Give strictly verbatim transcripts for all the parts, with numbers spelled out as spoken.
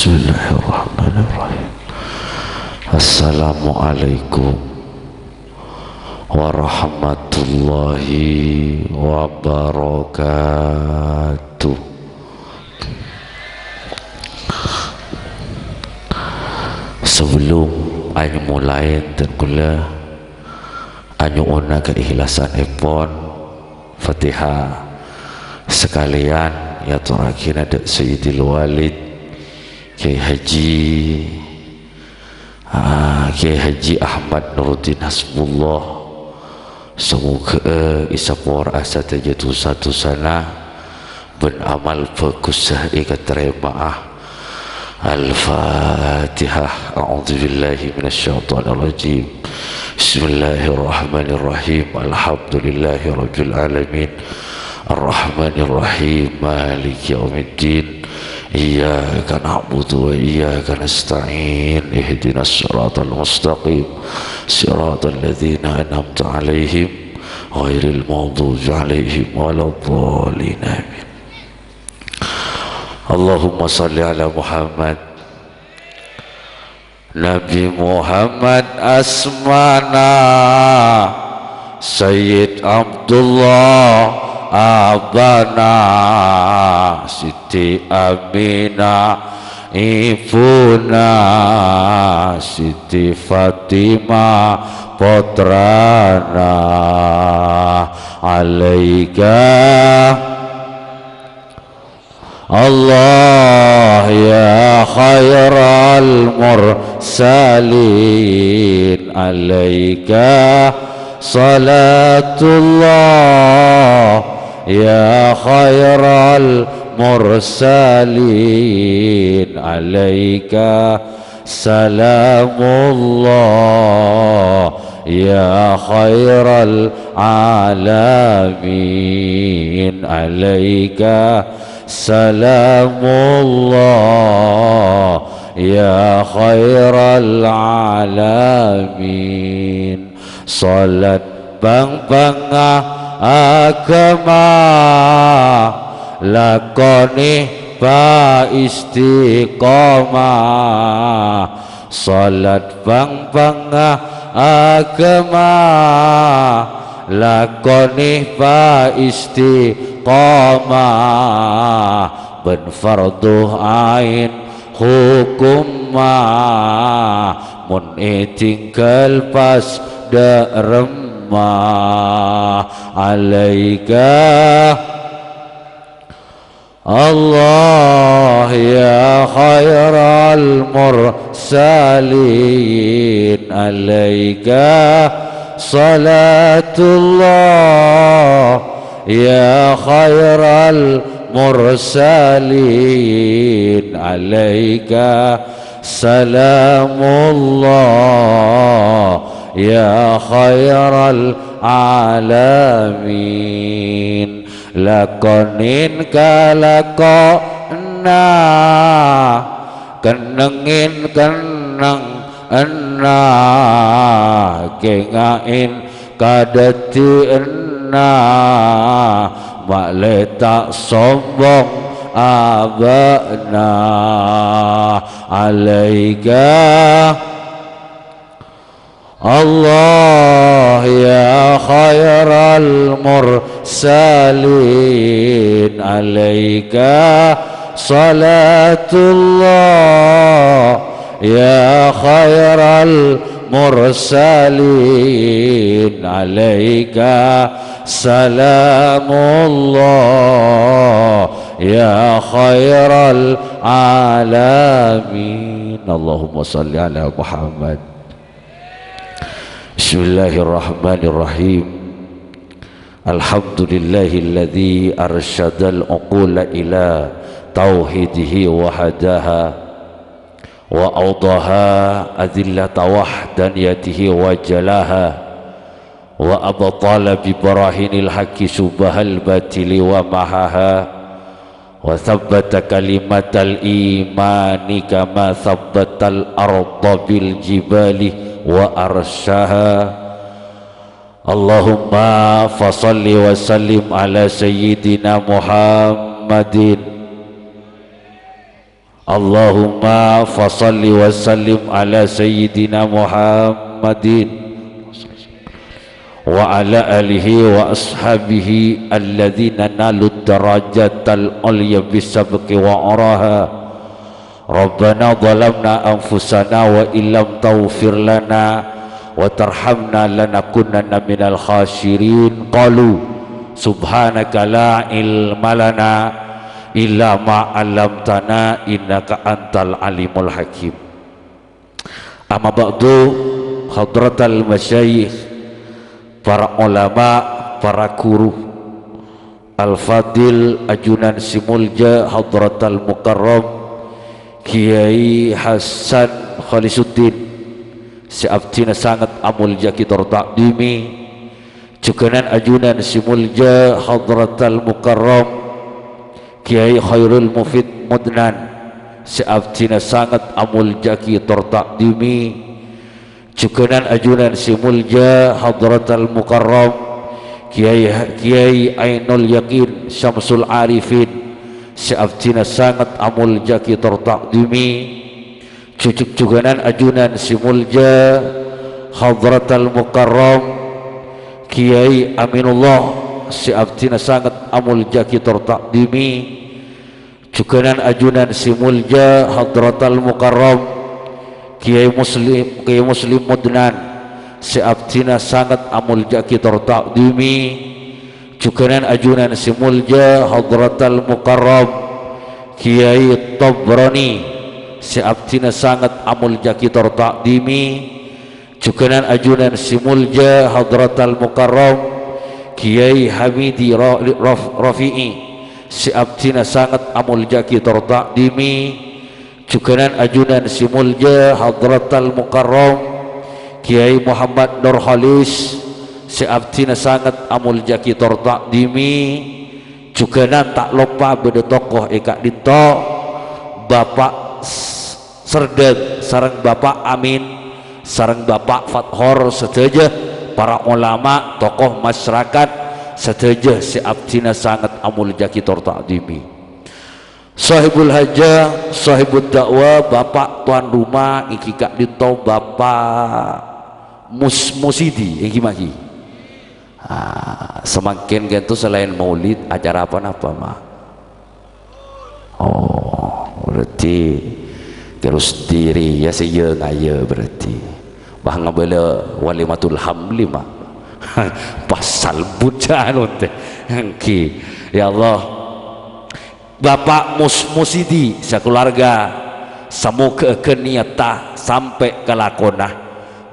Bismillahirrahmanirrahim. Assalamualaikum warahmatullahi wabarakatuh. Sebelum ayu mulai, dan kula anyu'una keikhlasanèpon Fatihah sakalèyan èyatorraghina dâ' Sayyidil Walid Kyai Haji, ah, Kyai Haji Ahmad Nuruddin Hasbullah. Samoghâ'â èsapora'a sadhâjâ dhusa-dhusana bân amal bhâghussa èkatarèma'a. Al-Fatihah. A'udzubillahi minasyaitonirrajim. Bismillahirrahmanirrahim. Alhamdulillahirabbil alamin. Arrahmanirrahim. Maliki yaumiddin. Iyyaka na'budu wa iyyaka nasta'in. Ihdinas siratal mustaqim. Siratal ladzina an'amta 'alaihim ghairil maghdubi 'alaihim waladdallin. Amin. Allahumma shalli ala Muhammad. Nabi Muhammad asmana, Sayyid Abdullah abana, Siti Aminah ibuna, Siti Fatimah pottrana. Alaika Allah ya khairal mursalin, alaika salatullah ya khairal mursalin, alaika salamullah ya khairal alamin, alaika salamullah ya khairal alamin. Shalat bhâng-bhângnga aghâma, lakonè bhâi istiqomah. Shalat bhâng-bhângnga aghâma, lakonè bhâi istiqomah. Bân fardhu ain hokomma, mon ètinggal pas dâ' remma. Alaika Allah ya khairal mursalin, alaika salatullah ya khairal mursalin, alaika salamullah ya khairal alamin. Lakonè kalakona, kennengngè kennengnganna, kènga'è kadhâddhiyânna, ma'lè ta' sombong abâ'na. Alaika Allah ya khairal mursalin, alaika salatullah ya khairal mursalin, alaika salamullah ya khairal alamin. Allahumma shalli ala Muhammad. Bismillahirrahmanirrahim. Alhamdulillahilladzi arsyadal uqula ila tauhidihi wa hadaha, wa awdaha adillata wahdaniyatihi wa jalaha, wa abtala bi barahinil haqqi subhal batili wa mahaha, wa tsabbata kalimatal imani kama tsabbatal arda bil jibali wa arsyaha. Allahumma fasalli wa sallim ala sayyidina Muhammadin Allahumma fasalli wa sallim ala sayyidina Muhammadin wa ala alihi wa ashabihi alladzina nalu darajatal ulya bisabqi wa araha. Rabbana zalamna anfusana wa illam taghfir lana wa tarhamna lanakunanna minal khasirin. Qalu subhanaka la ilma lana illa ma 'allamtana innaka antal alimul hakim. Amma ba'du, hadratal masyayikh, para ulama, para guru, Al-Fadil ajunan sè molja Hadratal Mukarram Kiai Hasan Khalisuddin sè abdhina sanget amolja'aghi tor ta'dhimi, jhughânan ajunan sè molja Hadratal Mukarram Kiai Khairul Mufid Mudnan sè abdhina sanget amolja'aghi tor ta'dhimi, jhughânan ajunan sè molja Hadratal Mukarram Kiai, Kiai Ainul Yakin Syamsul Arifin sè abdhina sanget amolja'aghi tor ta'dhimi, jhughânan ajunan sè molja Hadratal Mukarram Kiai Aminullah sè abdhina sanget amolja'aghi tor ta'dhimi, jhughânan ajunan sè molja Hadratal Mukarram Kiai Muslim, Kiai Muslim Mudnan sè abdhina sanget amolja'aghi tor ta'dhimi, jhughânan ajunan sè molja Hadratal Mukarram Kiai Tabrani sè abdhina sanget amolja'aghi tor ta'dhimi, jhughânan ajunan sè molja Hadratal Mukarram Kiai Hamidi Ra-, Raf-, Rafi'i sè abdhina sanget amolja'aghi tor ta'dhimi, jhughânan ajunan sè molja Hadratal Mukarram Kiai Muhammad Nur Khalis sè abdhina sanget amolja'aghi tor ta'dhimi, jhughânan ta' loppa bâdâ tokoh è ka'dinto, Bapak S-, Serdang sareng Bapak Amin sareng Bapak Fathor sadhâjâ, para ulama, tokoh masyarakat sadhâjâ sè abdhina sanget amolja'aghi tor ta'dhimi. Sahibul hajah, sahibud da'wah, Bapak tuan rumah, èngghi ka'dinto Bapak Mus-, Musidi, èngghi maghi. Ah, samangkèn ghânto salaèn maulid, acara apa napa, Ma'? Oh, berarti terros diri ya sè ya ngaya berarti. Wah, ngabâlâ walimatul hamli, Ma'. Pas salbut jâ' anu tè. Èngghi. Ya Allah. Bapak Mus-, Musidi sakeluarga, samoghâ'âgân niyatta sampè' ka lakona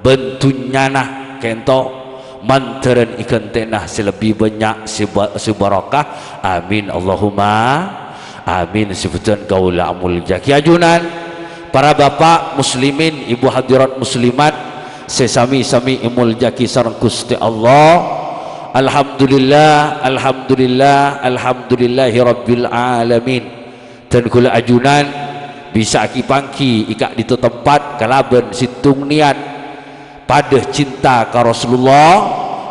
bân dhunnyana kento, mandhârân èghântèna sè lebbi bânnya', sè ba-, sè barokah. Amin, Allahumma amin. Sè bhâdhân kaulâ amoljâ'aghi ajunan, para bapak muslimin, ibu hadirat muslimat, sè sami-sami èmoljâ'aghi sareng Ghustè Allah. Alhamdulillah, alhamdulillah, alhamdulillahirabbil alamin. Dân kaulâ ajunan bisa èpangghi è ka'dinto tempat kalabân sèttong niyat, padâ cinta ka Rasulullah,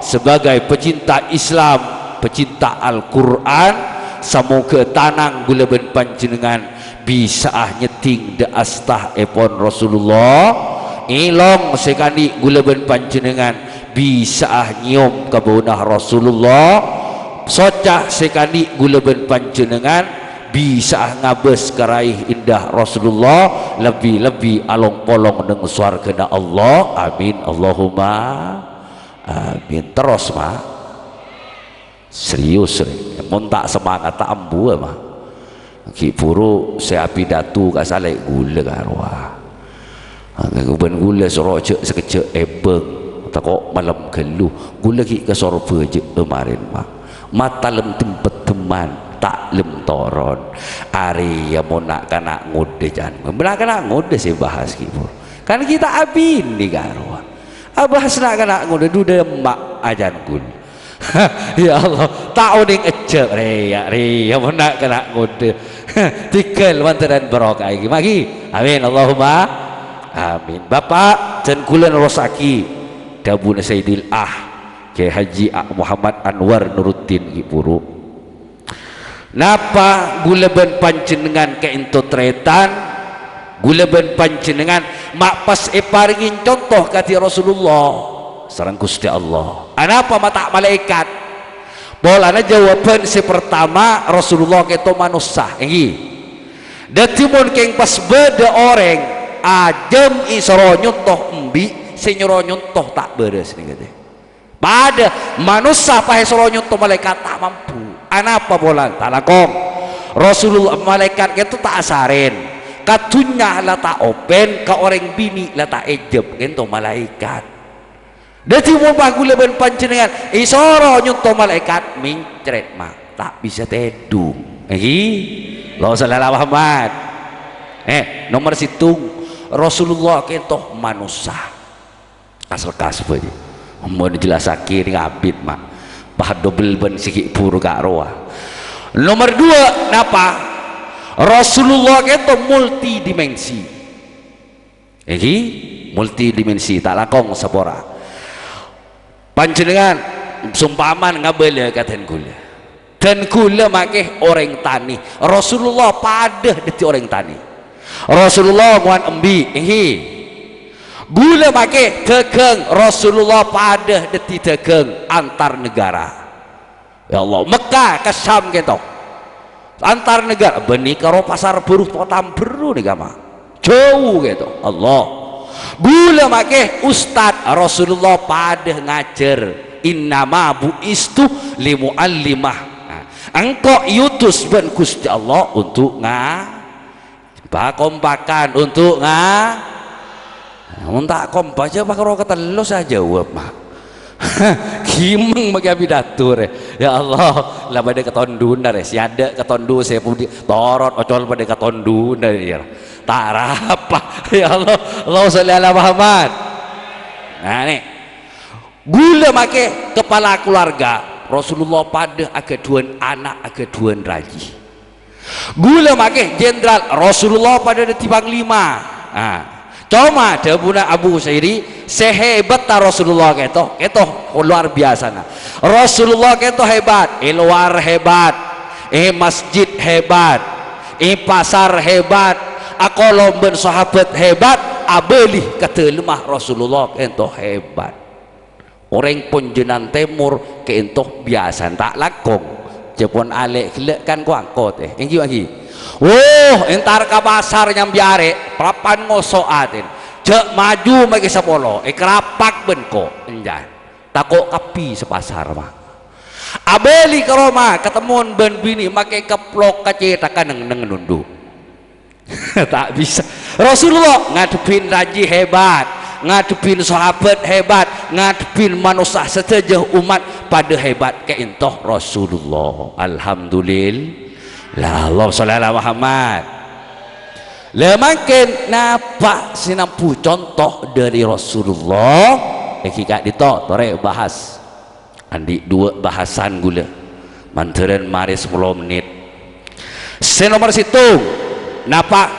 sebagai pecinta Islam, pecinta Al-Qur'an, samoghâ tanang kaulâ bân panjhennengngan bisa'a nyeddhing dâ' asta'èpon Rasulullah, èlong sè kandhi' kaulâ bân panjhennengngan bisa'a nyèyom ka bâuna Rasulullah, soca sè kandhi' kaulâ bân panjhennengngan bisa'a ngabâs ka raih èndah Rasulullah, lebbi-lebbi along-polong neng sowarghâna Allah. Amin, Allahumma amin. Terros, Ma'. Serius, rè. Mon ta' semangat, ta' ambu, Ma'. Ghi' bhuru sè apidato ka salè' kaulâ karowa. Bân kaulâ soro jhâ' sakejjhâ' èbâng, tako' malem ghâllu. Kaulâ ghi' ka Sorbhâjâ marèn, Ma'. Matalem tem-, peddhemman, ta' lem toron. Arèya mon na'-kana' ngodâ, can. Mon na'-kana' ngodâ sè bahas ghi' bhuru. Kan ghi' ta' abinè karowa. Abahas na'-kana' ngodâ, dhu dâ' emma' ajân kaulâ. Ya Allah, ta' onèng ejjhâ' rèya, rèya, mon na'-kana' ngodâ. Tèghâl mantaran barokah ghi, maghi. Amin, Allahumma amin. Bapak, dân kaulâ nerrossaghi dhâbuna Sayyidil Ah, Kiai Haji A-, Muhammad Anwar Nuruddin ghi' bhuru. Napa kaulâ bân panjhennengngan ka'dinto tarètan, Ghulâ bân panjhennengngan ma' pas èparèngè conto kadhi Rasulullah sareng Ghustè Allah. Anapa ma' ta' malaèkat? Polana jâwâbhân sè partama, Rasulullah kèto manossa, èngghi. Dhâddhi, mon kèng pas bâdâ orèng ajâm èsoro nyonto embi', sè nyoro nyonto ta' bârâs nèka, tè. Padâ manossa pas èsoro nyonto malaèkat ta' mampu. Anapa polana? Ta' langkong. Rasulullah, malaèkat kèto ta' asarèn. Ka dhunnya la ta' open, ka orèng binè' la ta' èjhâb, kèto malaèkat. Dhâddhi, mon pas ghulâ bân panjhennengngan èsoro nyonto malaèkat, mencret, ma', ta' bisa tèdung. Èngghi? Allahumma shalli ala Muhammad. Eh, nomer sèttong, Rasulullah kèto manossa. Kas-lekkas bhâi. Mon jellassaghi nèng abit, ma'. Pas dobel bân sè ghi' buru ka' rowa. Nomer duwâ', napa? Rasulullah kèto multidimensi. Èngghi, multidimensi, ta' langkong sapora. Panjhennengngan sompaman ngabâlâ ka dân ghulâ. Dân ghulâ makè orèng tanè. Rasulullah padâ dhâddhi orèng tanè. Rasulullah ngowan embi', èngghi. Ghulâ makè dhâghâng, Rasulullah padâ dhâddhi dhâghâng antar negara. Ya Allah, Mekkah ka Syam kèto. Antar negara, bânnè karo pasar buru Totam Berru nèka, ma'. Jhâu kèto. Allah. Ghulâ makè ustad, Rasulullah padâ ngajhâr. "Innama bu'istu li mu'allimah." Nah, engko' èotos bân Ghustè Allah untuk nga-, Pakompakan untuk nga-, Mon ta' kompak, jâ' pakaro katello sè ajâwâb, ma'. Ghimeng makè apidato, rè. Ya Allah, la padâ katondhuna, rè. Sè adâ' katondhu, sè pudhi, torot, ocol padâ katondhuna, rè. Ta' arapa. Ya Allah, Allahumma shalli ala Muhammad. Nah, nè. Ghulâ makè kepala keluarga, Rasulullah padâ aghâdhuwân ana', aghâdhuwân rajhi. Ghulâ makè jenderal, Rasulullah padâ dhâddhi panglima. Ah. Coma dhâbuna Abu Husairi, sè hebat ta' Rasulullah kèto, kèto luar biasana. Rasulullah kèto hebat, è lowar hebat, è masjid hebat, è pasar hebat, akolom bân sahabat hebat, abâli ka dâlemma Rasulullah kèto hebat. Orèng Ponjhângan Tèmor kèto biyasana ta' langkong. Jâ' pon alè' ghellâ' kan ko-angkot, eh. Èngghi, èngghi. Woh, entar ka pasar nyambi arè', parappa'na ngoso' atèna. Jâ' maju makè sapolo, èkarapak bân ko', enjâ'. Tako' kabbhi sapasar, ma'. Abâli ka roma, katemmon bân binè makè kepplok ka cèthagghâ neng-neng nondhu'. Ta' bisa. Rasulullah ngadhebbhin rajhi hebat, ngadhebbhin sahabat hebat, ngadhebbhin manossa sadhâjâ ommat padâ hebat ka'ènto Rasulullah. Alhamdulillah. Allahumma shalli ala Muhammad. La mangkèn napa sè nambu conto dhâri Rasulullah? Èngghi ka'dinto, torè bahas. Andi' duwâ' bahasan ghulâ, mandhârân marè sapolo mennit. Sè nomer sèttong, napa?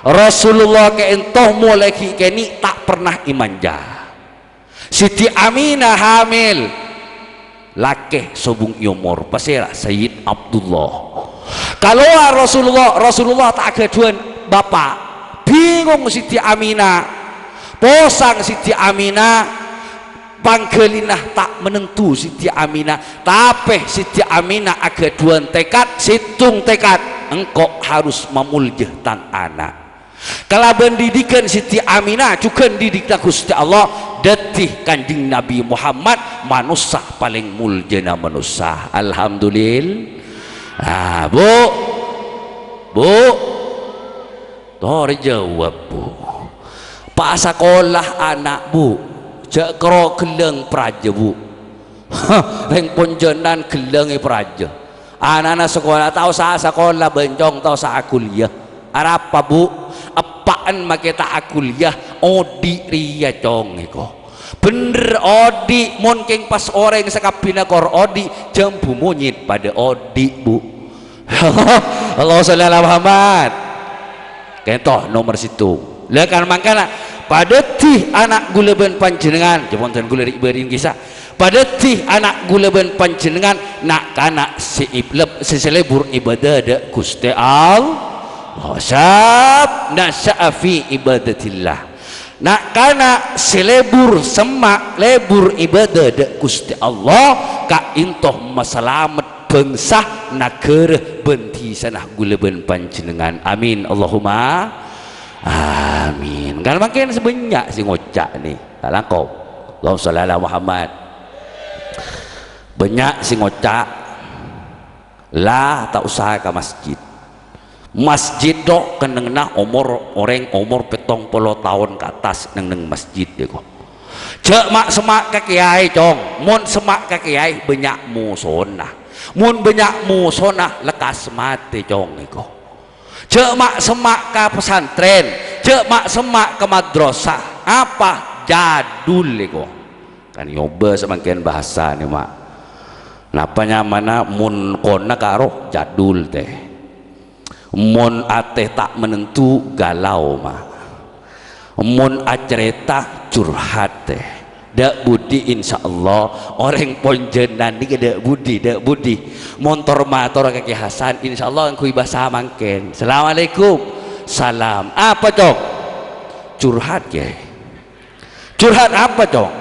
Rasulullah ka'ènto molaè ghi' kènè' ta' pernah èmanja. Siti Aminah hamil, lakè sobung è omor, pasèra Sayyid Abdullah. Kalowar Rasulullah, Rasulullah ta' aghâdhuwân bapa'. Bingung Siti Aminah, posang Siti Aminah, Pangghâlina ta' manentu Siti Aminah, tapè Siti Aminah aghâdhuwân tekad, sèttong tekad, "Engko' harus mamoljâ tang ana'." Kalabân didighân Siti Aminah, jhughân didighânna Ghustè Allah, dhâddhi Kanjeng Nabi Muhammad, manossa palèng moljâna manossa. Alhamdulillah. Ah, Bu. Bu. Torè jâwâb, Bu. Pas sakola ana', Bu. Jâ' karo ghellâng parajâ, Bu. Hah, rèng ponjhângan ghellâng è parajâ. Ana'na sakola, ta' osa sakola, bân cong ta' osa akuliah. Arapa, Bu? Eppa'en makè ta' akuliah, odi' rèya, cong, èko. Bhendher, odi', mon kèng pas orèng sakabbhina kor odi', jhâmbhu monyèt padâ odi', Bu. Allahumma shalli ala Muhammad. Kento nomer sèttong. La kan mangkana, padâddhi ana' ghulâ bân panjhennengngan, jhâ' ponten ghulâ ri'-bâri'en kissa. Padâddhi ana' ghulâ bân panjhennengngan, na'-kana' sè iblep-, sè, sè lebur ibâdâ dâ' Ghustè Allah. Syab nasya'a fi ibadatillah. Na'-kana' sè lebur semma' lebur ibadah dâ' Ghustè Allah, ka'dinto masalamet bhângsa, naghârâ bân dhisana ghulâ bân panjhennengngan. Amin. Allahumma amin. Kan mangkèn sè bânnya' sè ngoca' nè. Ta' langkong. Allahumma shalli ala Muhammad. Bânnya' sè ngoca', "La, ta' osa ka masjid. Masjid, tho, kennengnganna omor orèng omor pèttong polo taon ka attas neng-neng masjid, èko. Jhâ' ma'-semma' ka kèyaè, Cong. Mon semma' ka kèyaè, bânnya' mosona. Mon bânnya' mosona, lekkas matè, Cong, èko. Jhâ' ma'-semma' ka pesantren, jhâ' ma'-semma' ka madrasah." Apa? Jadul, èko. Kan nyobâ samangkèn bhâsana, Ma'. Napa nyamana mon kona karo jadul, tè. Mon atè ta' manentu, galau, Ma'. Mon acarèta, curhat, tè. Dâ' budi, insyaallah, orèng ponjhânan nèka dâ' budi, dâ' budi. Mon tor-mator ka Kè Hasan, insyaallah ngangghuy bhâsa mangkèn. "Assalamualaikum." "Salam." "Apa, Cong?" "Curhat, Kèyaè." "Curhat apa, Cong?"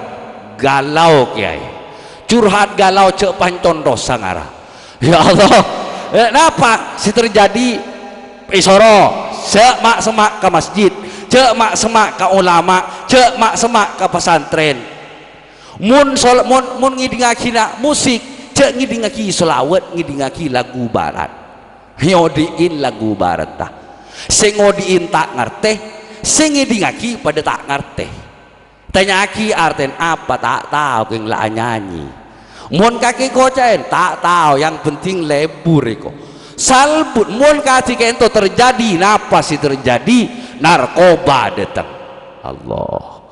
"Galau, Kèyaè." "Curhat galau jhâ' pancon rosa ngara." "Ya Allah, eh, napa sè terjadi?" "Èsoro, jhâ' ma'-semma' ka masjid, jhâ' ma'-semma' ka ulama, jhâ' ma'-semma' ka pesantren. Mon sol-, mon, mon ngèdingngaghi na-, musik, jhâ' ngèdingngaghi sholawat, ngèdingngaghi lagu barat." Nyodi'in lagu baratta. Sè ngodi'in ta' ngartè, sè ngèdingngaghi padâ ta' ngartè. Tanya'aghi artèna apa, ta' tao, kèng la anyanyi. Mon kakè koca'èn, ta' tao, yang penting lebur èko. Salbut, mon kadhi ka'dinto terjadi, napa sè terjadi? Narkoba dâteng. Allah.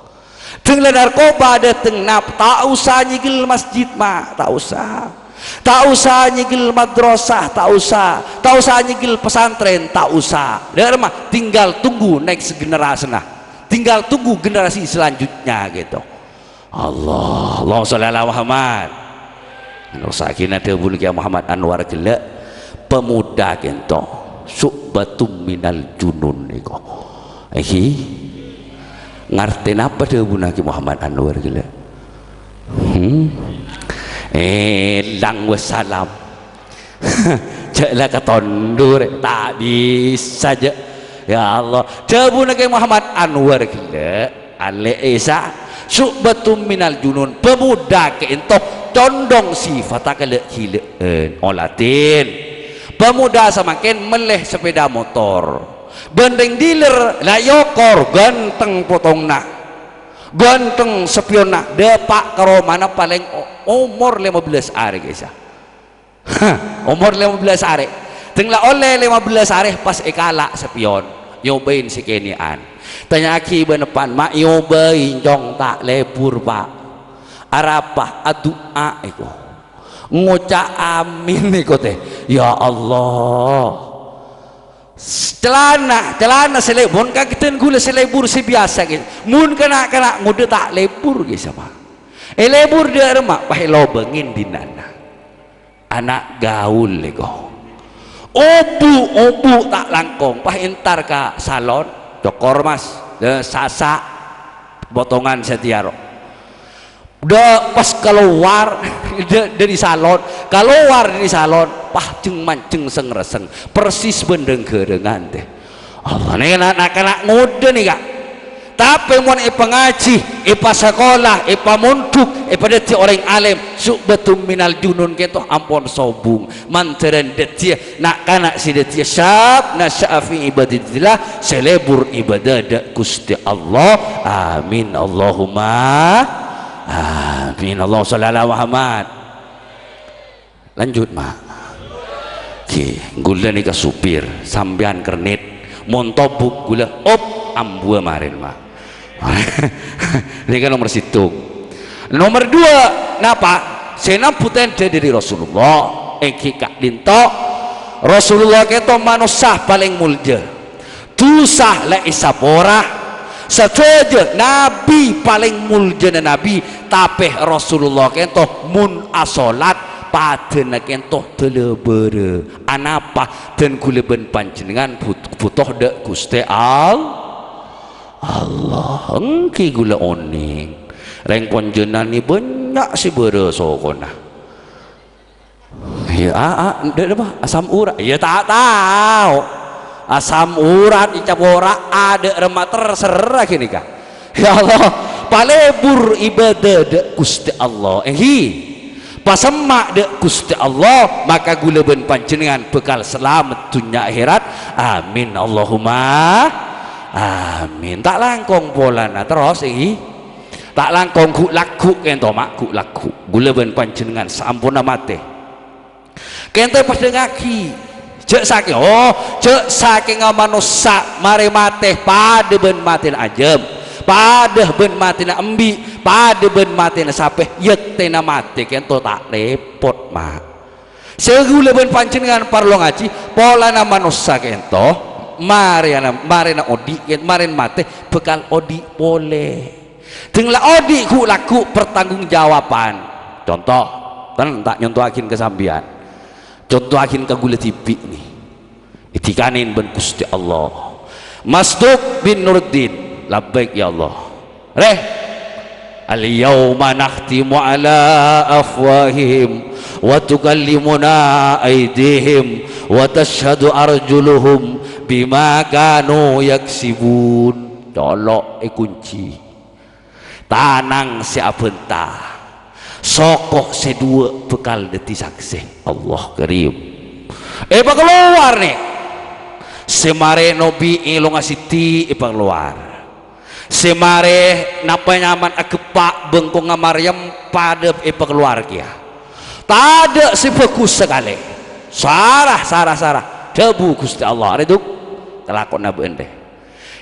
Dâng la narkoba dâteng, nap-, ta' osa nyèghel masjid, Ma', ta' osa. Ta' osa nyèghel madrasah, ta' osa. Ta' osa nyèghel pesantren, ta' osa. Dâ' remma, tinggal tunggu next generasina. Tinggal tunggu generasi selanjutnya, gitu. Allah, Allahumma sholli ala Muhammad. Ngrosaghina dhâbuna Kèyaè Muhammad Anwar ghellâ', pemuda ka'dinto, syu'batun minal junun nèko. Èngghi? Ngartè napa dhâbuna Kèyaè Muhammad Anwar ghellâ'? Hmm? Èlang wassalam. Jhâ' la katondu rè, ta' bisa, jhâ'. Ya Allah, dhâbuna Kèyaè Muhammad Anwar ghellâ'. Alè' Isa, syu'batun minal junun, pemuda ka'dinto condong sifatta ka la-, ghilâ'ân, oladhin. Pemuda samangkèn mellè sepeda motor. Bân rèng dealer la èokor ghântheng potonganna, ghântheng spiyonna, dâpa' ka romana palèng o-, omor lèma bellâs arè, Isa. Hah, omor lèma bellâs arè. Dâng la ollè lèma bellâs arè pas èkala' spion. Nyobâi sè kènè'an. Tanya'aghi bân eppan, "Ma', nyobâi, Cong, ta' lebur, Pa'?" "Arapa?" "Adu'a èko. Ngoca' amin èko, tè." Ya Allah. S-, calana, calana sè le-, mon kaghâdhân ghulâ sè lebur sè biyasa, ghi. Mon kana'-kana' ngodâ ta' lebur, ghi, sama. È lebur dâ' remma, pas èlobângè dinana. Ana' gaul èko. Obu', obu' ta' langkong, pas èntar ka salon, cokor, Mas, eh, sasa', potongan satèya ro. Dâ-, pas kalowar dâ-, dâri salon, kalowar dâri salon, pas jeng-manjeng seng-resseng, persis bân reng-ghârângan, tè. Allah, nè, na'-, na'-kana' ngodâ nèka. Tapè mon èpangajhi, èpasakola, èpamondhuk, èpadhâddhi orèng alèm, su'batun minal junun kènto ampon sobung. Mandhârân dhâddhiyâ na'-kana' sè dhâddhiyâ syab nasya'a fi ibadatillah, sè lebur ibadah dâ' Ghustè Allah. Amin, Allahumma amin. Allahumma sholli ala Muhammad. Lanjut, Ma'. Ghi, ghulâ nèka supir, sampèyan kernit, mon tobuk ghulâ, op, ambuwâ marèn, Ma'. Nèka nomer sèttong. Nomer duwâ', napa? Sè nambu tèndhâ dâri Rasulullah, èngghi ka'dinto. Rasulullah kènto manossa palèng molja. Dhusa la èsapora. Sadhâjâ nabbhi palèng moljâna nabbhi, tapè Rasulullah kènto mon asolat Padâna kènto dâlâ bârâ. Anapa? Dan ghulâ bân panjhennengngan but-, bhuto dâ' Ghustè All-, Allah. Èngghi ghulâ onèng. Rèng Ponjhânènan bânnya' sè bârâ sokona. Iyâ, a, a, dâ', apa? Asam ura-, iyâ, ta' tao. Asam urat, ècap ora, a, dâ' remma terserah ghânèka. Ya Allah, palebur ibadah dâ' Ghustè Allah. Èngghi. Pasemma' dâ' Ghustè Allah, maka ghulâ bân panjhennengngan bhâkal salamet dhunnya akhèrat. Amin. Allahumma amin. Ta' langkong polana terros, èngghi. Ta' langkong ghu'-lagghu' kènto, ma', ghu'-lagghu'. Ghulâ bân panjhennengngan saamponna matè. Kènto èpadhângngaghi. Jhâ' sakèng, oh, jhâ' sakènga manossa marè matè padâ bân matèna ajâm, padâ bân matèna embi', padâ bân matèna sapè, yâktèna matè kènto ta' lèpot, ma'. Sè ghulâ bân panjhennengngan parlo ngajhi, polana manossa kènto, marèna, marèna odi', marèna matè, bhâkal odi' polè. Dâng la odi' ghu'-lagghu' pertanggungjawaban. Conto, ten, ta' nyontoaghin ka sampèyan. Contoaghin ka ghulâ dhibi' nè. Èdhikanè bân Ghustè Allah. Masduk bin Nuruddin, "Labbaik, ya Allah." Rè, "Al-yauma nakhtimu ala afwahihim wa tukallimuna aidihim wa tasyhadu arjuluhum bima kanu yaksibun." Colo' èkunci. Tanang sè abhânta, soko sè duwâ' bhâkal dhâddhi saksè. Allah Karim. Èpakalowar, nè. Sè marè nobi èlonga sèdhi èpakalowar. Sè marè napa nyaman agheppa' bengkongnga Maryam padâ èpakalowar kèya. Tadâ' sè bhâghus sakalè. Sara, sara, sara. Dhâbu Ghustè Allah, "Arè, Duk, kalakowanna bâ'na rè.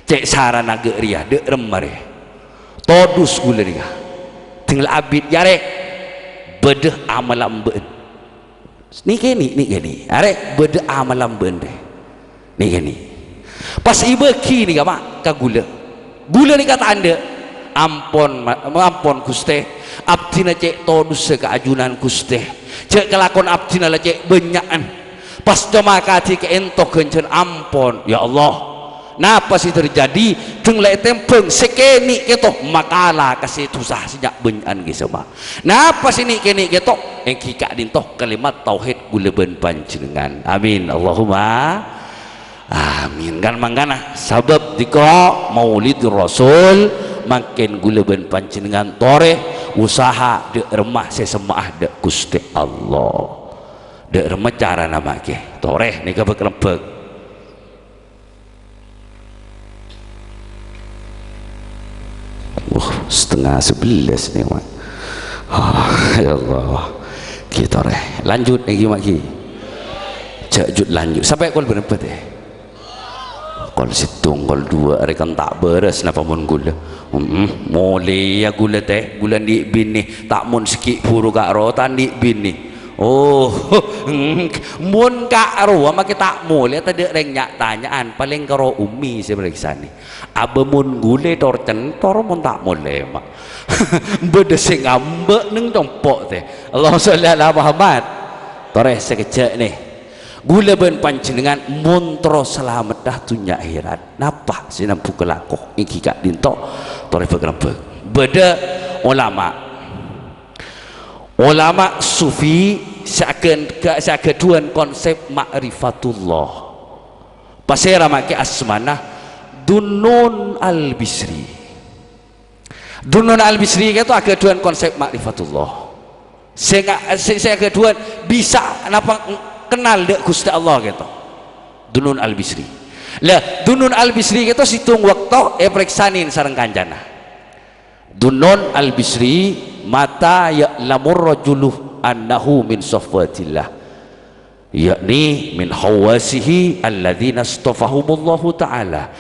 Cè' sarana ghâ' rèya, dâ' remma rè. Todus ghulâ nèka. Dâng la abit, yâ, rè. Bâdâ amalla bâ'na." Nè' kènè', nè' kènè'. Arè bâdâ amalla bâ'na rè. Nè' kènè'. Pas èbâghi nèka, ma', ka ghulâ. Ghulâ nèka ta' endâ'. "Ampon, ma-, ampon, Ghustè. Abdhina cè' todussa ka ajunan, Ghustè. Jhâ' kalakowan abdhina la cè' bânnya'an. Pas coma kadhi ka'ento ghânjhârân ampon, ya Allah." Napa sè terjadi? Dâng la ètèmbhâng sè kènè' kèto, makala ka sè dhusa sè nya'-bânnya'an ghi' sè ma'. Napa sè nè'-kènè' kèto? Èngghi ka'dinto kalimat tauhid ghulâ bân panjhennengngan. Amin. Allahumma amin. Kan mangkana sabâb dhika Maulidur Rasul, mangkèn ghulâ bân panjhennengngan torè usaha dâ' remma sè semma'a dâ' Ghustè Allah. Dâ' remma carana makè. Torè nèka bâk-rembâk. Wah, setengah sebelas nè, Mak. Ah, ya Allah. Ghi torè. Lanjut nèka, Mak, ghi. Jhâ' jhut lanjut. Sampè' kol bârâmpa, tè? Kol sèttong, kol duwâ', arè kan ta' bârâs napa mon ghulâ. Hemm, molèya ghulâ, tè. Ghulâ andi' binè. Ta' mon sè ghi' bhuru ka'ro, ta' andi' binè. Oh, mon ka'rowa makè ta' molè, tadâ' rèng nya'-tanya'an, palèng karo ummi sè marèksanè. Abâ mon ghulâ tor-cèntor mon ta' molè, Ma'. Bâdâ sè ngambâ' neng compo', tè. Allahumma sholli ala Muhammad. Torè sakejjhâ', nè. Ghulâ bân panjhennengngan mon terro salameddhâ dhunnya akhèrat. Napa sè nambu kalako? Èngghi ka'dinto. Torè bâk-rembâk. Bâdâ olama. Olama sufi sè aghân-, sè aghâdhuwân konsep ma'rifatullah. Pasèra makè asmana Dunnun Al-Bisri. Dunnun Al-Bisri kèto aghâdhuwân konsep ma'rifatullah. Sè nga-, sè, sè aghâdhuwân bisa napa kennal dâ' Ghustè Allah kèto. Dunnun Al-Bisri. Lah, Dunnun Al-Bisri kèto sèttong bâkto èparèksanè sareng kancana. Dunnun Al-Bisri, "Mata ya'lamur rajulu annahu min safwatillah, yakni min hawasihi alladzina astafahumullahu ta'ala."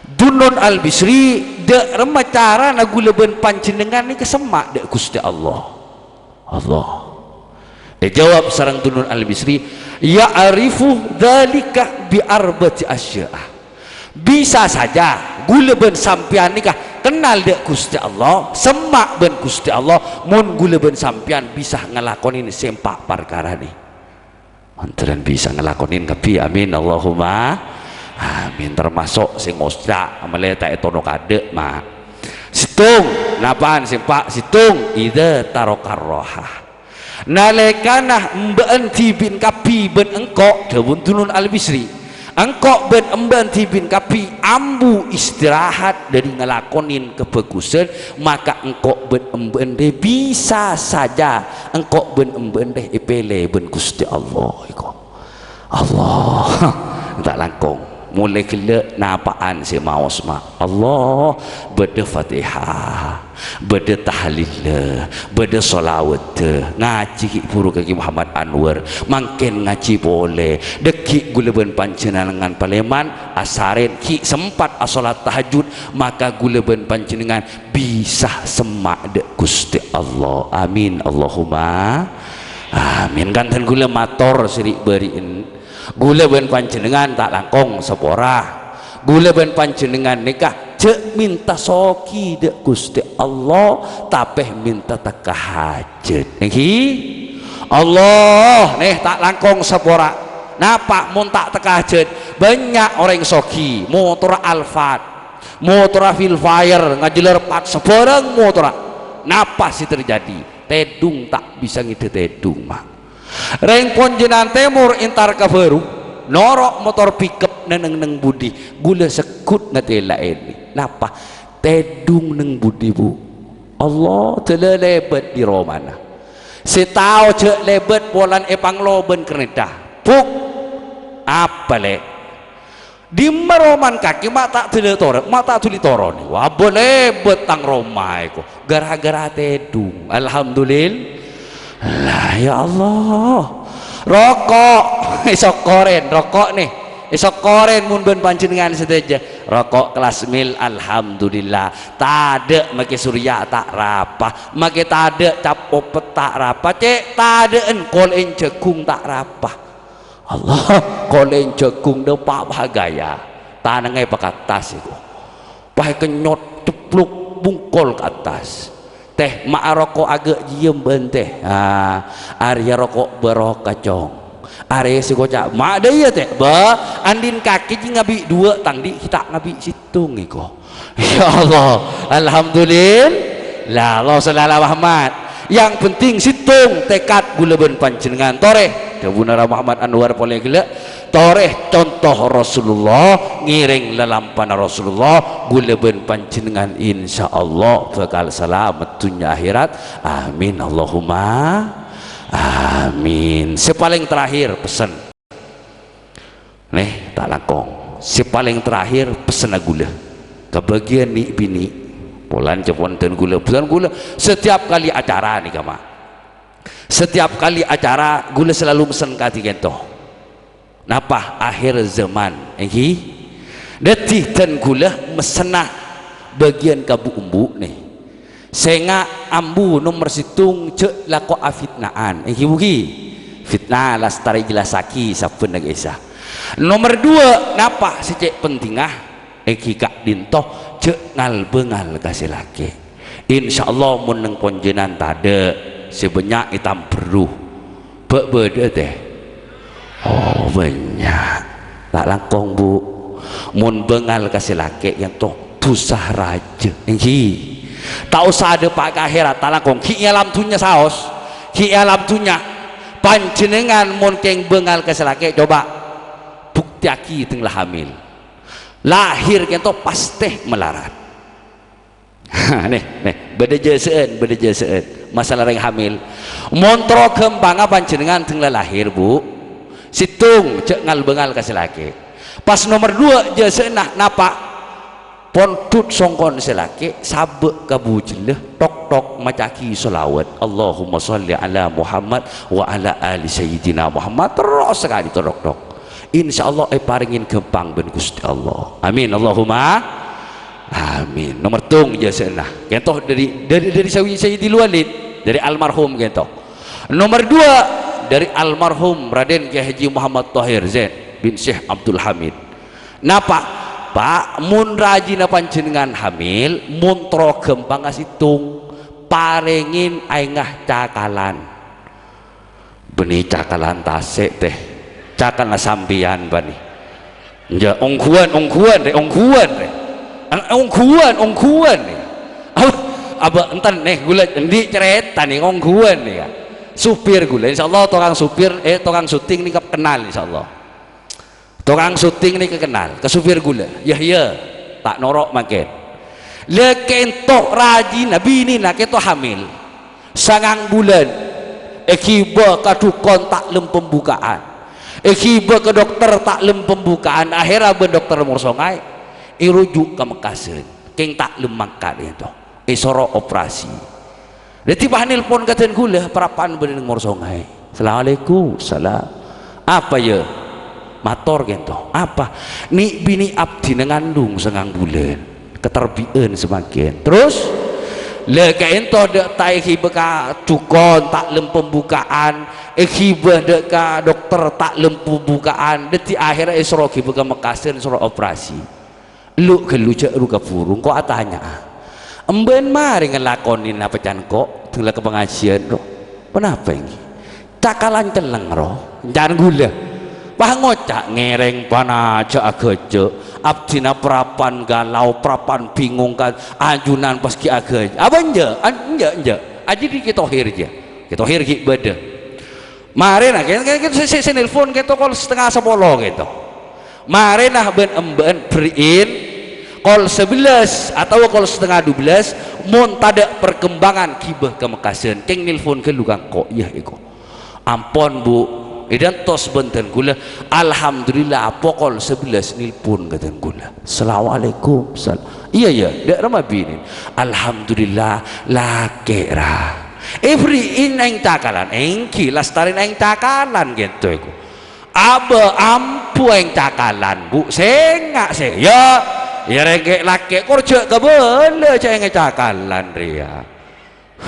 Dunnun Al-Bisri, dâ' remma carana ghulâ bân panjhennengngan nèka semma' dâ' Ghustè Allah. Allah. Èjâwâb sareng Dunnun Al-Bisri, "Ya'rifu dzalika bi arba'ati asya'a." Bisa saja ghulâ bân sampèyan nèka kennal dâ' Ghustè Allah, semma' bân Ghustè Allah, mon ghulâ bân sampèyan bisa ngalakonè sè empa' parkara nè. Mon dhâlân bisa ngalakonè kabbhi, amin, Allahumma amin. Termasuk sè ngoca' malè ta' ètono kadâ', ma'. Sèttong, napa'an sè empa'? Sèttong, idza tarakar raha. Nalèkana emba'an dhibi'en kabbhi bân engko', dhâbuna Dunun Al-Bisri, engko' bân emba'an dhibi'en kabbhi ambu istirahat dâri ngalakonè kabhâghusân, maka engko' bân emba'an rè bisa saja engko' bân emba'an rè èpèlè bân Ghustè Allah, èko. Allah, ta' langkong. Molaè ghellâ' napa'an sè maos, ma'. Allah, bâdâ Fatihah, bâdâ tahlil, bâdâ sholawat, ngajhi ghi' bhuru ka Kè Muhammad Anwar, mangkèn ngajhi polè, dâgghi' ghulâ bân panjhennengngan palèman, asarèn ghi' sempat asholat tahajjud, maka ghulâ bân panjhennengngan bisa semma' dâ' Ghustè Allah. Amin, Allahumma amin. Kanten ghulâ mator sè ri'-bâri'en. Ghulâ bân panjhennengngan ta' langkong sapora. Ghulâ bân panjhennengngan nèka jhâ' mènta soghi dâ' Ghustè Allah, tapè mènta tekka hajhât. Èngghi? Allah, nè, ta' langkong sapora. Napa mon ta' tekka hajhât? Bânnya' orèng soghi, motorra Alphard, motorra Vellfire, ngajhâlâr pat sabhârâng motorra. Napa sè terjadi? Tèdung ta' bisa ngèdhâ tèdung, ma'. Rèng Ponjènan Tèmor entar ka bâru, noro' motor pickup neng-neng budi, ghulâ segghut ngatèlaè nè. Napa? Tèdung neng budi, Bu? Allah, dâlâ lèbât dâri romana. Sè tao jhâ' lèbât polana èpanglo bân kerrèdhâ. Buk, apa, Lè'? Dimma romana kakè ma' ta' dâlâ toro-, ma' ta' dhuli toron? Wah, bâ lèbât tang roma èko. Gara-gara tèdung. Alhamdulillah, ya Allah. Roko'. Èsokkorè, roko' nè. Èsokkorè mon bân panjhennengngan sadhâjâ. Roko' kelas mil, alhamdulillah. Tadâ' makè surya ta' rapa. Makè tadâ' cap opet ta' rapa. Cè' tadâ'ân kolè'en jhâghung ta' rapa. Allah, kolè'en jhâghung dâpa' bhâghâjâ. Tanangnga èpakattas èko. Pas èkenyot, ceplok, bungkol ka attas. Tè, ma'a roko' aghâ' jiyâ bân, Tè. Ah, arèya roko' barokah, Cong. Arèya sè èkoca', "Ma' dâ' iyâ, Tè?" Bâ, andi'na kakè jiyâ ngabi' duwâ', tang dhi' ghi' ta' ngabi' sèttong èko. Ya Allah, alhamdulillah, Allahumma shalli ala Muhammad. Yang penting sèttong tekad ghulâ bân panjhennengngan. Torè, dhâbuna Ra Muhammad Anwar polè ghellâ'. Torè conto Rasulullah, ngèrèng lalampana Rasulullah, ghulâ bân panjhennengngan insyaallah bhâkal salamet dhunnya akhèrat. Amin, Allahumma amin. Sè palèng terakhir, pessen. Nè, ta' langkong. Sè palèng terakhir, pessenna ghulâ. Kabâgiyân nè'-binè'. Polana ca'èpon dân ghulâ, dân ghulâ setiap kali acara nèka, Ma'. Setiap kali acara, ghulâ selalu messen kadhi ka'dinto. Napa? Akhir zaman, èngghi? Dhâddhi, dân ghulâ messenna bâgiyân ka bu'-embu' nè. Sènga' ambu nomer sèttong jhâ' lako'a fitna'an. Èngghi, Bu, ghi? Fitnah lastarè jellassaghi sabbhân nèka Isa. Nomer duwâ', napa sè cè' pentingnga? Èngghi ka'dinto, jhâ' ngal-bângal ka sè lakè'. Insyaallah mon neng ponjhennengngan tadâ', sè bânnya' ètamberru. Bâ' bâdâ, Tè? Oh, bânnya'. Ta' langkong, Bu. Mon bângal ka sè lakè' ka'dinto dhusa rajâ. Èngghi. Ta' osa dâpa' ka akhèrat, ta' langkong. Ghi' è alam dhunnya saos. Ghi' è alam dhunnya. Panjhennengngan mon kèng bângal ka sè lakè', coba buktèyaghi tèng la hamil. Lahir ka'dinto pastè malarat. Nè, nè, bâdâ jâsa'an, bâdâ jâsa'an. Masalah rèng hamil. Mon terro ghâmpangnga panjhennengngan tèng la lahir, Bu. Sèttong, jhâ' ngal-bângal ka sè lakè'. Pas nomer duwâ', jâsa'anna napa? Pondhut songkon sè lakè', sabâ' ka bujellâ, tok-tok maca'aghi sholawat. Allahumma sholli ala Muhammad wa ala ali Sayyidina Muhammad. Terros sakalè tok-tok. Insyaallah èparèngè ghâmpang bân Ghustè Allah. Amin. Allahumma amin. Nomer tong jâsa'anna. Ka'dinto dâri, dâri, dâri Sawi-, Sayyidil Walid, dâri almarhum ka'dinto. Nomer duwâ', dâri almarhum Raden Kiai Haji Muhammad Thohir Zain bin Syekh Abdul Hamid. Napa? Pa', mon rajina panjhennengngan hamil, mon terro ghâmpang asettong, parèngè aèngnga cakalan. Bânnè cakalan tasè', tè. Cakalanna sampèyan, bânnè. Enjâ', ongghuwân, ongghuwân, rè, ongghuwân, rè. Eng-, ongghuwân, ongghuwân, rè. Apa, apa, enten, nè, ghulâ andi' carèta, nè, ongghuwân, nè, ya. Supir ghulâ, insyaallah tokang supir, eh, tokang syuting nèka kennal, insyaallah. Tokang syuting nèka kennal, ka supir ghulâ. Yâ, yâ, ta' noro' mangkèn. La kènto rajina binèna kènto hamil. Sangang bulân. Èghibâ ka dhukon ta' lem pembukaan. Èghibâ ka dokter ta' lem pembukaan. Akhèrra bân dokter Morsongaè èrujuk ka Mekkasân. Kèng ta' lem mangkat kènto. Èsoro operasi. Dhâddhi pas nelpon ka dân ghulâ, parappa'na bâdâ neng Morsongaè. "Assalamualaikum." "Salam." "Apa, yâ?" "Mator kènto." "Apa?" "Nè'-binè' abdhina ngandung sangang bulân. Katarbi'ân samangkèn." "Terros?" "La kènto dâ' ta' èghibâ ka dhukon, ta' lem pembukaan, èghibâ dâ' ka dokter, ta' lem pembukaan, dhâddhi akhèrra èsoro ghibâ ka Mekkasân, soro operasi." Lu-ghâllu jhâ' ru-kabhuru, engko' atanya'a. Embân marè ngalakonè napa can ko', dâlâ ka pangajiân, ro? Ponapa ènggi? Cakalan celleng, ro? Can ghulâ. Wah, ngoca' ngèrèng pana jhâ' aghâjâ', abdhina parappa'na galau, parappa'na bingung kan, ajunan pas ghi' aghâjâ'. Apa enjâ'? An-, enjâ', enjâ'. Ajâ dhi' Kè Tohir, jâ. Kè Tohir ghi' bâdâ. Marèna, kè-, kè-, kè-, sè, sè, sè nelpon kèto kol setengah sapolo kèto. Marèna bân embâ'ân berri'in kol sebelas atawa kol setengah dua belas, mon tadâ' perkembangan ghibâ ka Mekkasân, kèng nelpon ghâllu ka engko', iyâ, èko. Ampon, Bu, èdântos bân dân ghulâ, alhamdulillah, pokol sebelas nelpon ka dân ghulâ. "Assalamualaikum." "Sal-, iyâ, iyâ, dâ' remma binè?" "Alhamdulillah, lakè', ra." "Èberri'in aèng cakalan?" "Ènggi, lastarèn aèng cakalan kènto èko." "Abâ, ambu aèng cakalan, Bu, sènga' sè." "Yâ, yâ rèng kè' lakè' kor jhâ' kabâlâ jhâ' aèng cakalan rèya."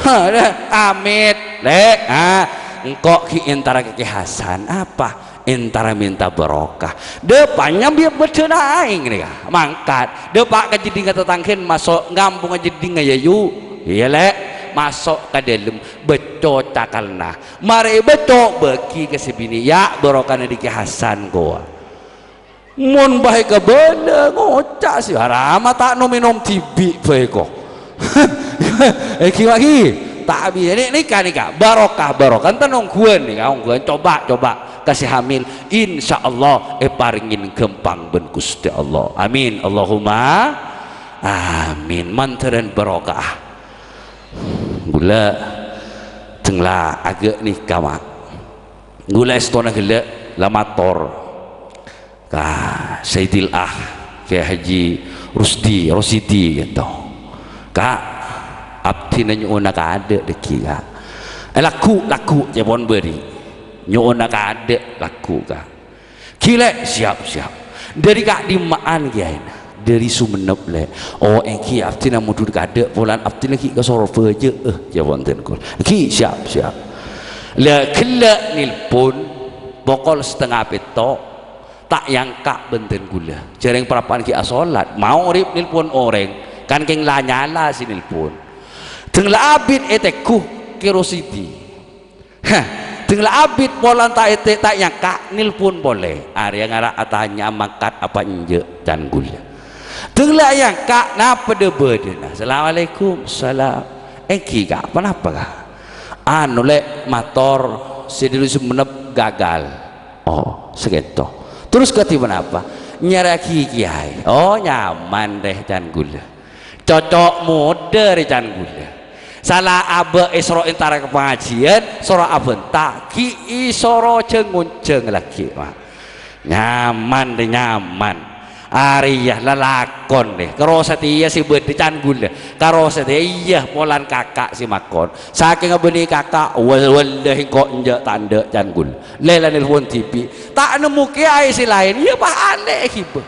"Ha, dâ, amit, Lè', ha, engko' ghi' entara ka Kè Hasan." "Apa?" "Entara mènta barokah." Dâpa' nyambi bâdâna aèng nèka, mangkat. Dâpa' ka jeddhingnga tatangghâna, maso' ngampongnga jeddhingnga, yâ, yu. Iyâ, Lè', maso' ka dâlem, bâcco cakalanna. Marè èbâcco, bâgi ka sè binè', yâ, barokana dâri Kè Hasan, kowa. Mon bhâi kabâlâ, ngoca' sè, "Arama ta' nom-ènom dhibi' bhâi, ko." Èghi, wâghi. Ta' bi-, nè-, nèka, nèka, barokah, barokah. Enten ongghuwân nèka, ongghuwân. Coba, coba. Ka sè hamil, insyaallah èparèngè ghâmpang bân Ghustè Allah. Amin. Allahumma amin. Mandhârân barokah. Ghulâ, dângla aghâ' nèka, Ma'. Ghulâ èstona ghellâ' la mator ka Sayyidil Ah, Kè Haji Rusdi, Rosidi, kènto. "Ka', abdhina nyo'ona kaadâ' dhâggi', Ka'." "Eh, lagghu', lagghu', cèpon bâri'. Nyo'ona kaadâ' lagghu', Ka'." "Ghi, Lè', siap, siap. Dâri ka'dimma'an kèyaèna?" "Dâri Songennep, Lè'." "Oh, ènggi abdhina mondhut kaadâ' polana abdhina ghi' ka Sorbhâjâ, eh, cèpon dân ghulâ." "Ghi, siap, siap." La ghellâ' nelpon pokol setengah pètto'. Ta' èangka' bân dân ghulâ. Jhâreng parappa'na ghi' asolat. Maghrib nelpon orèng. Kan kèng la nyala sè nelpon. Dângla abit ètengghu Kè Rosidi. Hah, dângla abit polana ta' ète-, ta' èangka', nelpon polè. Arèya ngara atanya'a mangkat apa enjâ', can ghulâ. Dângla èangka', napa dhâ-bâdâna? "Assalamualaikum." "Salam." "Ènggi, Ka', ponapa, Ka'?" "Anu, Lè', mator sè dâri Songennep gagal." "Oh, sakènto. Terros kadhi ponapa?" "Nyarèyaghi kèyaè." "Oh, nyaman rè, can ghulâ. Cocok modâ rè, can ghulâ. Sala abâ' èsoro entara ka pangajiân, soro abhânta, ghi' èsoro jâng-onjâng lagghi', Ma'." Nyaman rè, nyaman. Arèya lalakon rè. Karo satèya sè bâdâ, can ghulâ. Karo satèya, iyâ, polana kaka' sè makon. Sakènga bânnè kaka', wal-, wallahi engko' enjâ' ta' endâ', can ghulâ. Lè' la nelpon dhibi'. Ta' nemmo kèyaè sè laèn, iyâ, pas alè' ghibâ.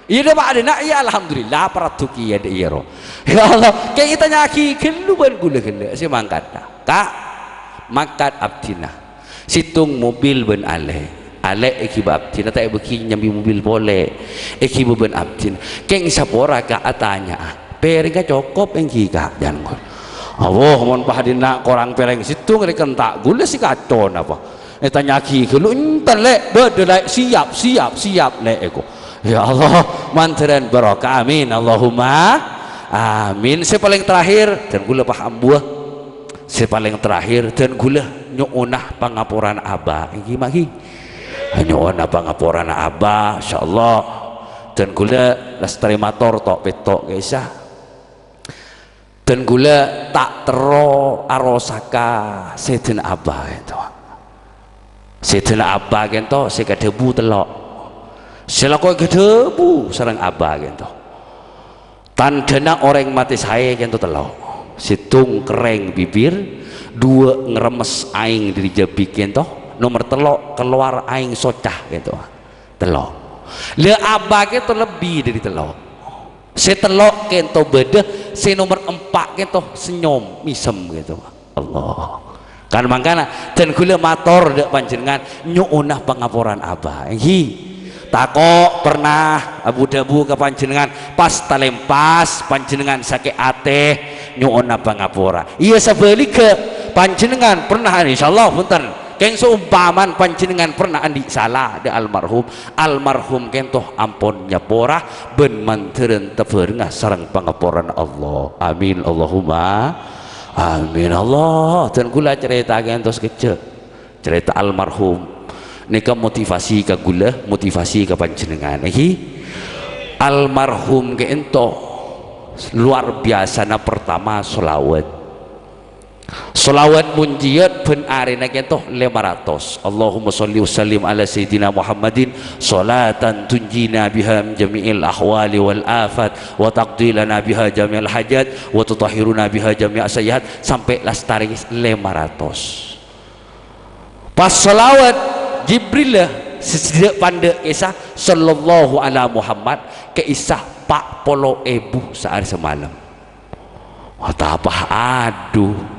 Iyâ, dâ' pa' dâ' na', iyâ, alhamdulillah, paraddu kèya dâ' iyâ, ro. Ya Allah, kèng ètanya'aghi ghâllu bân ghulâ ghellâ' sè mangkatta. Ka', mangkat abdhina. Sèttong mobil bân alè'. Alè' èghibâ abdhina, ta' èbâghi nyambi mobil polè. Èghibâ bân abdhina. Kèng sapora, Ka', atanya'a. Pèrèngnga cokop èngghi, Ka', jhân ghulâ. Allah, mon paḍina korang pèrèng sèttong rèken ta' ghulâ sè kaco napa? Ètanya'aghi ghâllu, "Enten, Lè', bâḍâ, Lè', siap, siap, siap, Lè'," èko. Ya Allah, mandhârân barokah. Amin, Allahumma amin. Sè palèng terakhir, dân ghulâ pas ambuwâ. Sè palèng terakhir, dân ghulâ nyo'ona pangaporana abâ. Èngghi, ma' ghi? Nyo'ona pangaporana abâ, insyaallah. Dân ghulâ lastarè mator to'-pèto' ka'issa. Dân ghulâ ta' terro arosaka sèdhâna abâ kènto. Sèdhâna abâ kènto sè kadhâbu tello'. Sè lako èkadhâbu sareng abâ kènto. Tandhâna orèng matè saè kènto tello'. Sèttong kerrèng bibir, duwâ' ngremmes aèng ḍâri jhâbi kènto, nomer tello' kalowar aèng soca kènto. Tello'. La abâ kènto lebbi ḍâri tello'. Sè tello' kènto bâḍâ, sè nomer empa' kènto senyum, mèsem kènto. Allah. Kan mangkana, dân ghulâ mator ḍâ' panjhennengngan, nyo'ona pangaporana abâ. Èngghi. Tako' pernah abu-ḍhâbu ka panjhennengngan, pas talèmpas panjhennengngan sakè' atè, nyo'ona pangapora. Iyâ, sabhâligghâ, panjhennengngan pernah, insyaallah, bhunten. Kèng saompamana panjhennengngan pernah anḍi' sala ḍâ' almarhum, almarhum kènto ampon nyapora bân mandhârân tabhârengnga sareng pangaporana Allah. Amin, Allahumma amin. Allah, dân ghulâ carèta kènto sakejjhâ'. Carèta almarhum. Nèka motivasi ka ghulâ, motivasi ka panjhennengngan. Èngghi? Almarhum kènto luar biasana pertama sholawat. Sholawat munjiyât bân arèna kènto lèma ratos. Allahumma sholli wa sallim ala sayyidina Muhammadin, sholatan tunjina biha min jami'il ahwali wal afat, wa taqdi lana biha jami'al hajat, wa tutahhiruna biha jami'as sayyi'at, sampè' lastarè lèma ratos. Pas sholawat Jibril, sè sèdhâ' panḍâ' ka'issa, sallallahu ala Muhammad, ka'issa pa' polo èbu saarè samalem. Wah, tapah, adu.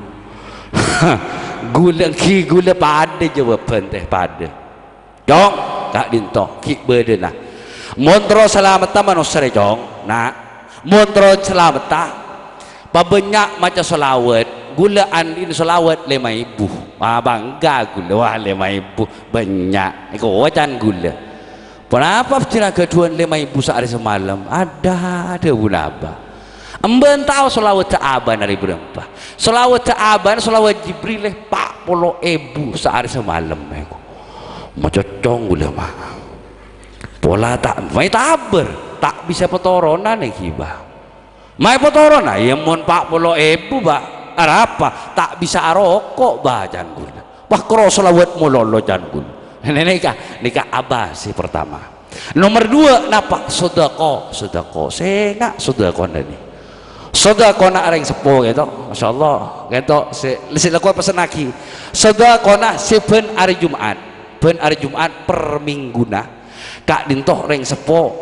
Ghulâ èngghi ghulâ paḍâ jâwâbhân tè, paḍâ. Cong, ka'ḍinto, ghi' bâḍâna. Mon terro salametta manossa rè, Cong, na'. Mon terro salametta, pabânnya' maca sholawat. Ghulâ anḍi'na sholawat lèma èbu. Wah, bangga ghulâ. Wah, lèma èbu. Bânnya'. Èko can ghulâ. Ponapa abdhina ghâḍhuwân lèma èbu saarè samalem? Aḍâ', ḍhâbuna abâ. Emban tao sholawadda abâna rè bârâmpa? Sholawadda abâna sholawat Jibril, pa' polo èbu saarè samalem, èko. Macocong ghulâ, ma'. Pola ta', maè tabâr, ta' bisa patoronan èngghi, Bâ. Maè patorona, iyâ mon pa' polo èbu, Bâ. Arapa? Ta' bisa aroko', Bâ, can ghulâ. Wah, karo sholawat mololo, can ghulâ. Nèka, nèka abâ sè pertama. Nomer dua, napa? Sodako, sodako. Sènga' sodakona nè. Sodakona arèng seppo kèto, masyaallah. Kèto sè, sè lako pèsennaghi. Sodakona sè bân arè Jum'at. Bân arè Jum'at per mingghuna. Ka'ḍinto rèng seppo.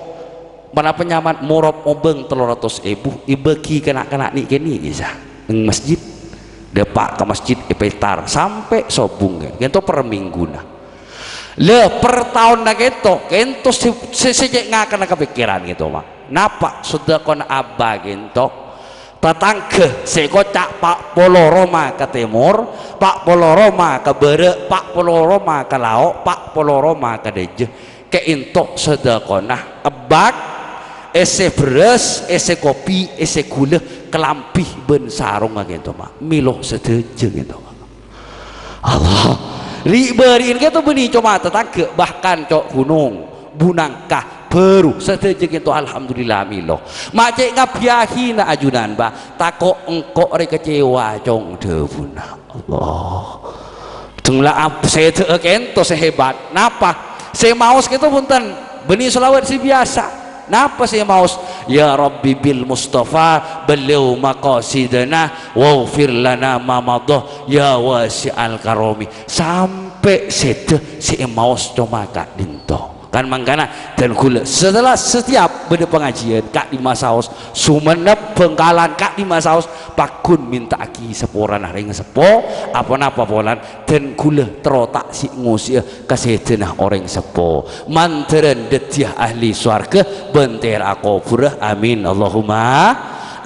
Ponapa nyaman morop obâng tello ratos èbu, èbâghi ka na'-kana' nè'-kènè' ka'issa. Neng masjid. Ḍâpa' ka masjid èpèntar sampè' sobung. Kèto per mingghuna. La, per taonna kèto, kèto sè, sè, sè cè' ngakanna kapèkkèran kèto, ma'. Napa? Sodakona abâ kèto. Tatangghâ sè koca' pa' polo roma ka tèmor, pa' polo roma ka bârâ', pa' polo roma ka lao', pa' polo roma ka ḍâjâ. Kèto sodakona ebbhâk, èssè bherrâs, èssè kopi, èssè ghulâ, kalambhi bân sarongnga kèto, ma'. Mèlo sadhâjâ kèto, ma'. Allah. Ri'-bâri'en kèto bânnè coma tatangghâ, bahkan co' ghunong, bhu nangka, bhâru, sadhâjâ kèto alhamdulillah mèlo. Ma' cè' ngabbhiyâghina ajunan, Bâ, tako' engko' rè kecewa, Cong, ḍhâbuna. Allah. Deng la ap-, sèdhâ'â kèto sè hebat. Napa? Sè maos kèto bhunten, bânnè sholawat sè biyasa. Napa sè maos? "Ya Rabbi bil Mustafa balligh maqasidana waghfir lana ma madha ya wasi'al karami." Sampè' sèdhâ sè èmaos coma ka'ḍinto. Kan mangkana, dan ghulâ, setelah setiap bâdâ pangajiyân, ka'dimma saos Songennep, Bhângkalan, ka'dimma saos pagghun mènta'aghi saporana rèng seppo, aponapa polana, dan ghulâ terro ta' sè ngosèya ka sèdhâna orèng seppo. Mandhârân dhâddhiyâ ahli sowarghâ bân tèra'a kobhurrâ. Amin. Allahumma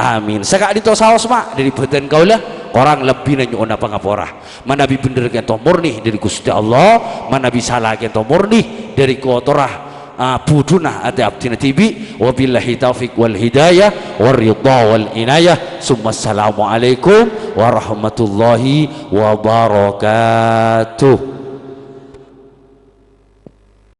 amin. Saka'dinto saos, ma', dhâri bhâdhân kaulâ, korang lebbina nyo'ona pangapora. Manabi bhendher ka'dinto morni dhâri Ghustè Allah, manabi sala ka'dinto morni dhâri kotorra, ah, budhuna atè abdhina dhibi'. Wabillahi taufiq wal hidayah, war ridha wal inayah. Summa assalamualaikum warahmatullahi wabarakatuh.